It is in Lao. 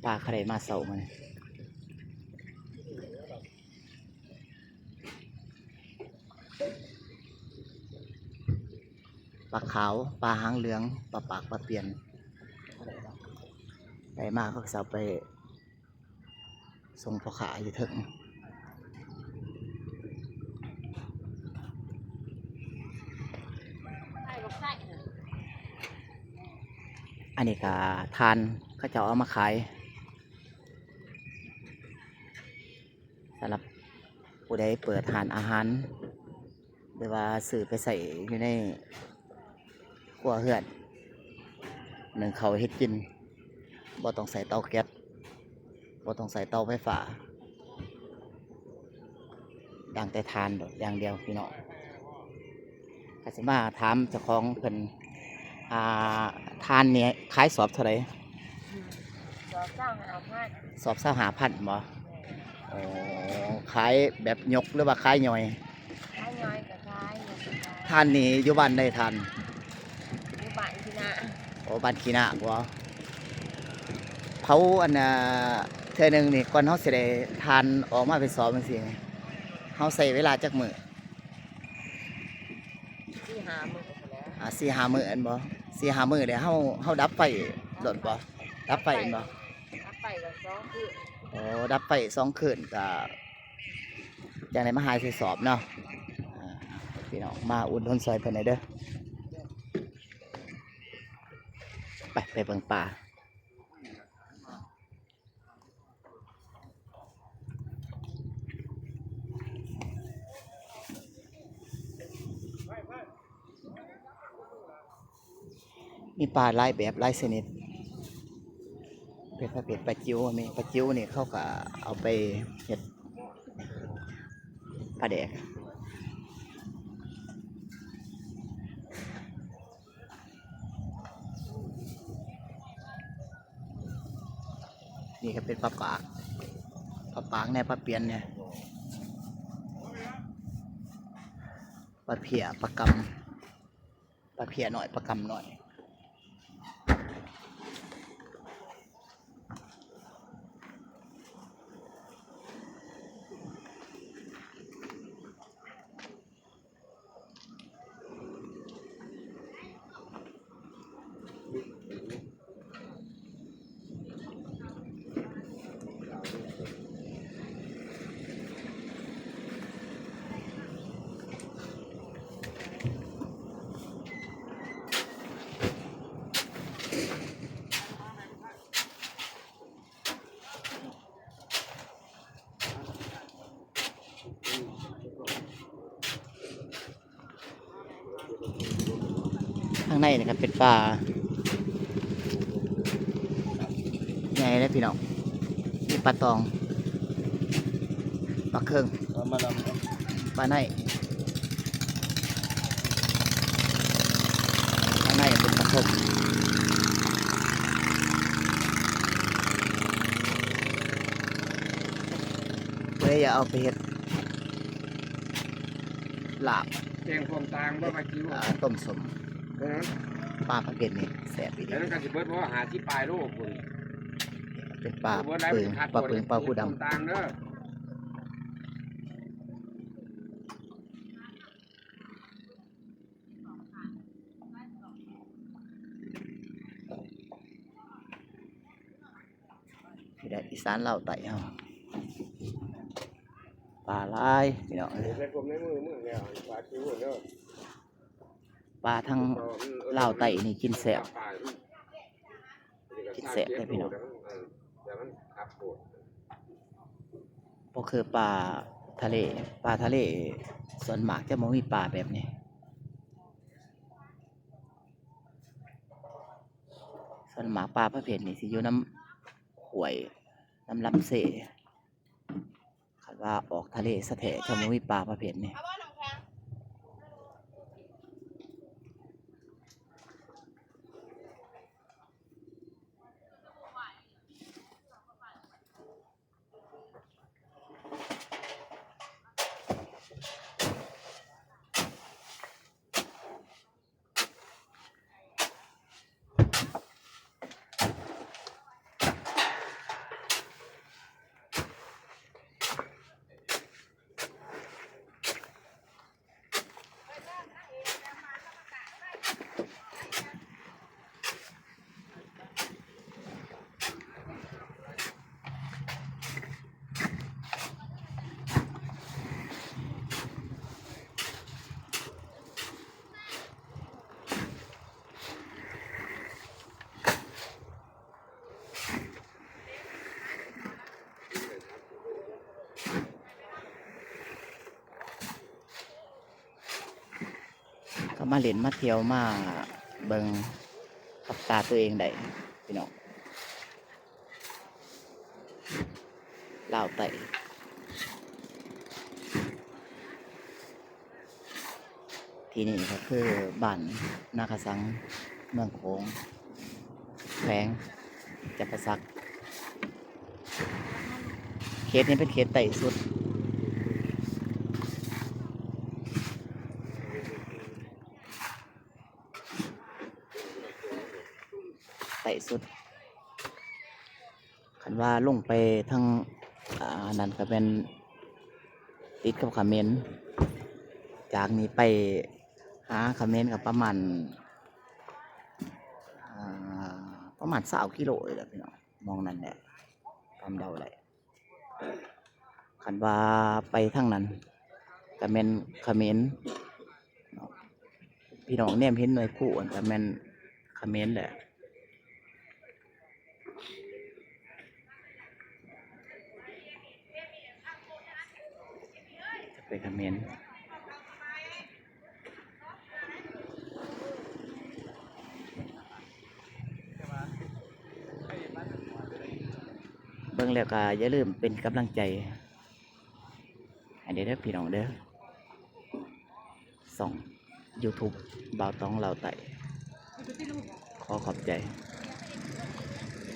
ປາເຂົາໄດ້ມາເຊົ້າມື້ນີ້ ປາຂາວ ປາຫາງເຫຼືອງ ປາປາກ ປາປຽນ ໄດ້ມາເຂົາກໍຊິເອົາໄປ ສົ່ງພໍ່ຄ້າຢູ່ເທິງ. ອັນນີ້ກໍຖ່ານ ເຂົາເຈົ້າເອົາມາຂາຍ ສຳລັບຜູ້ໃດເປີດຮ້ານອາຫານ ຫຼືວ່າຊື້ໄປໃຊ້ຢູ່ໃນຄົວເຮືອນ ໜຶ້ງເຂົ້າເຮັດກິນ ບໍ່ຕ້ອງໃຊ້ເຕົາແກັສ ບໍ່ຕ້ອງໃຊ້ເຕົາໄຟຟ້າ ດັງແຕ່ຖ່ານໂດດຢ່າງດຽວພີ່ນ້ອງ. ກໍຊິມາຖາມເຈົ້າຂອງເພິ່ນ ອ່າ ຖ່ານນີ້ຂາຍສອບເທົ່າໃດ? ສອບຊາວຫ້າພັນ ສອບຊາວຫ້າພັນບໍ່? ແມ່ນ. ໂອ້ ຂາຍແບບຍົກ ຫຼືວ່າຂາຍຍ່ອຍ? ຂາຍຍ່ອຍກໍຂາຍ ຍົກກໍຂາຍ. ທ່ານນີ້ຢູ່ບ້ານໃດທ່ານ? ຢູ່ບ້ານຂີ້ນາ. ໂອ້ ບ້ານຂີ້ນາບໍ່? ເຜົາອັນນ່າ ເທື່ອໜຶ່ງນີ້ ກ່ອນເຮົາຊິໄດ້ຖ່ານອອກມາເປັນສອບຈັ່ງຊີ້ ເຮົາໃຊ້ເວລາຈັກມື້? ສີ່ຫ້າມື້ພຸ້ນແຫຼະ. ອ່າ ສີ່ຫ້າມື້ແມ່ນບໍ່? ສີ່ຫ້າມື້ແລ້ວເຮົາ ເຮົາດັບໄຟໂລດບໍ່? ດັບໄຟແມ່ນບໍ່? ດັບໄຟກໍສອງຄືນ. ໂອ້ ດັບໄຟສອງຄືນກໍຈັ່ງໄດ້ມາຫາໃສ່ສອບເນາະ. ອ່າ ພີ່ນ້ອງມາອຸດໜູນຊ່ອຍເພິ່ນແດ່ເດີ. ໄປ ໄປເບິ່ງປາ. ມີປາຫຼາຍແບບຫຼາຍຊະນິດ ເປັນປະເພດປາຈິ້ວ ມີປາຈິ້ວນີ້ເຂົາກໍເອົາໄປເຮັດປາແດກ. ນີ້ກໍເປັນປາປາກ ປາປາກແດ່ ປາປຽນແດ່ ປາເພຍ ປາກຳ ປາເພຍນ້ອຍ ປາກຳນ້ອຍ. ທາງໃນນີ້ກໍເປັນປາໃຫຍ່ເດ້ພີ່ນ້ອງ ມີປາຕອງ ປາເຄິງ ປາມະລຳ ປາໄນ ປາໄນເປັນປາສົມ ເພື່ອຈະເອົາໄປເຮັດລາບ ແກງສົ້ມຕ່າງບໍ່ ປາຈິ້ວ ອ່າ ຕົ້ມສົ້ມ ເອີ ປາປະເພດນີ້ແຊບອີ່ຫຼີ ແລ້ວມັນກໍຊິເບິດບໍ່ ຫ້າສິບປາຍໂລພຸ້ນ ເປັນປາປຶງ ປາປຶງ ປາພູດຳ ແກງສົ້ມຕ່າງເດີ. ນີ້ແຫຼະ ອີສານລາວໃຕ້ເຮົາ ປາຫຼາຍພີ່ນ້ອງເອີຍ ໃສ່ກົມໃນມື ມືແລ້ວ ປາຈິ້ວເດີ ປາທາງລາວໃຕ້ນີ້ກິນແຊບ ກິນແຊບເດ້ພີ່ນ້ອງ ບໍ່ຄືປາທະເລ ປາທະເລສ່ວນມາກຈະບໍ່ມີປາແບບນີ້ ສ່ວນມາກປາປະເພດນີ້ຊິຢູ່ນຳຫ້ວຍ ນຳລຳເຊ ຄັນວ່າອອກທະເລຊະແທ້ຈະບໍ່ມີປາປະເພດນີ້. ມາຫຼິ້ນມາທ່ຽວມາເບິ່ງກັບຕາຕົວເອງໄດ້ພີ່ນ້ອງ. ລາວໃຕ້ ທີ່ນີ້ກໍຄືບ້ານນາກະສັງ ເມືອງໂຂງ ແຂວງຈຳປາສັກ. ເຂດນີ້ເປັນເຂດໃຕ້ສຸດ ໃຕ້ສຸດ. ຄັນວ່າລົງໄປທາງ ອ່າ ນັ້ນກໍແມ່ນຕິດກັບຂະເໝນ. ຈາກນີ້ໄປຫາຂະເໝນກໍປະມານ ອ່າ ປະມານຊາວກິໂລນີ້ແຫຼະພີ່ນ້ອງ, ໝ່ອງນັ້ນແຫຼະ ຄາດເດົາໄດ້. ຄັນວ່າໄປທາງນັ້ນກໍແມ່ນຂະເໝນເນາະ, ພີ່ນ້ອງແນມເຫັນໜ່ວຍຄູນັ້ນກໍແມ່ນຂະເໝນແຫຼະ. ໄປຂະເໝນ ເບິ່ງແລ້ວກໍຢ່າລືມເປັນກຳລັງໃຈໃຫ້ແດ່ເດີພີ່ນ້ອງເດີ. ຊ່ອງຢູທູບບ່າວຕອງລາວໃຕ້ ຂໍຂອບໃຈ.